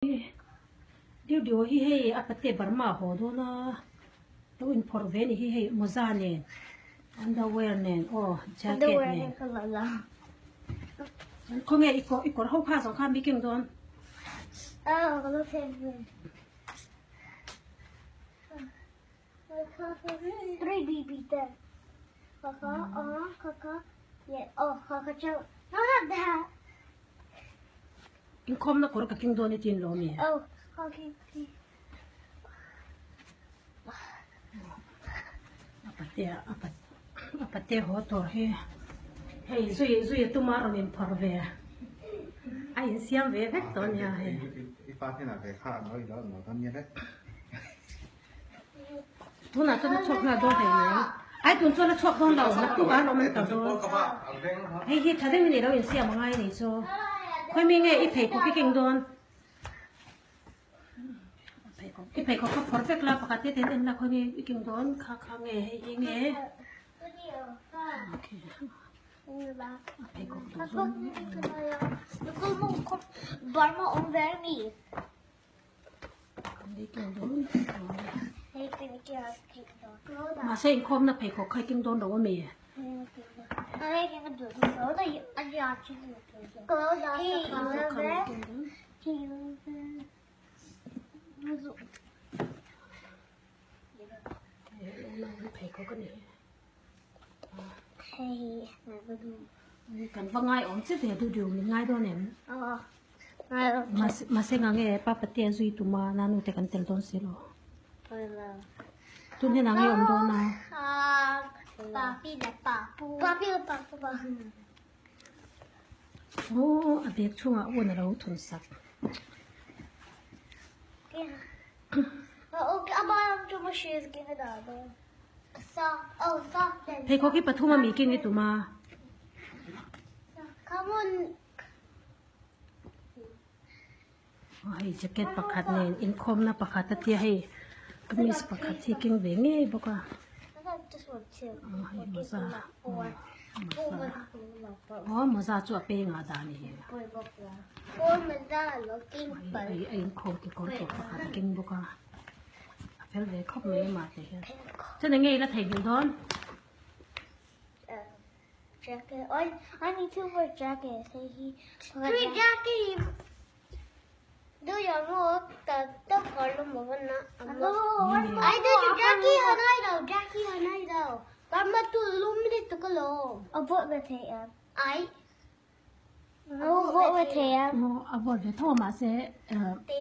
Diu diu hi hei a pate Burma haw dawn a lo inphawrh ve a ni hi hei mawza nen underwear nen aw jacket nen khawnge i kawr i kawr ho kha zawng kha mi keng dawn. Inkhawmna kawr ka keng dawn i tin lo mi? A patea a pa a patea haw tur hi hei zui zui a tuma rawn inphawrh ve a insiam ve vek tawh a nia hei. Tunah chuan a chhuak nghal dawn thei nia. Ai tun chuan a chhuak dawn lo, naktuk ah an awm an ta dawn. Hei hi tha deuhin i lo insiam angai anih chu. Khawi mi nge i pheikhawk i keng dawn? I pheikhawk kha phawrh vek la pakhat te ten en la khawi nge i keng dawn kha kha nge hei hi nge. A pheikhawk duh zawng. Mahse inkhawmna pheikhawk kha i keng dawn lo a mi? Pheikhawk a ni. Kan va ngai awm che ve duh duh min ngai dawn em? Mahse nga nge pa patea zui tuma nanu te kan tel dawn si lo. Tun hian a nge awm dawn a. Aw a bag chhungah un a lo thun sak. Pheikhawk hi pathum a mi keng i tum a. Hei jacket pakhat nen inkhawmna pakhat a tia hei kamis pakhat hi keng ve ngei bawk a. Hei mawza aw mawza chu a peng ah dah a ni. Hei a inkhawm kekawr tur pakhat a keng bawk a. A fel ve khawp mai amah te hian. Chuan enge ila theihnghilh dawn? Jacket. I I need two more jackets. Hey, he. Three jackets. Do your more the the column of na. I do the jacket and I do jacket and I do. But tu lum li tu ko lo. A vot ve the I. No vot ve the. A vot ve tho mahse.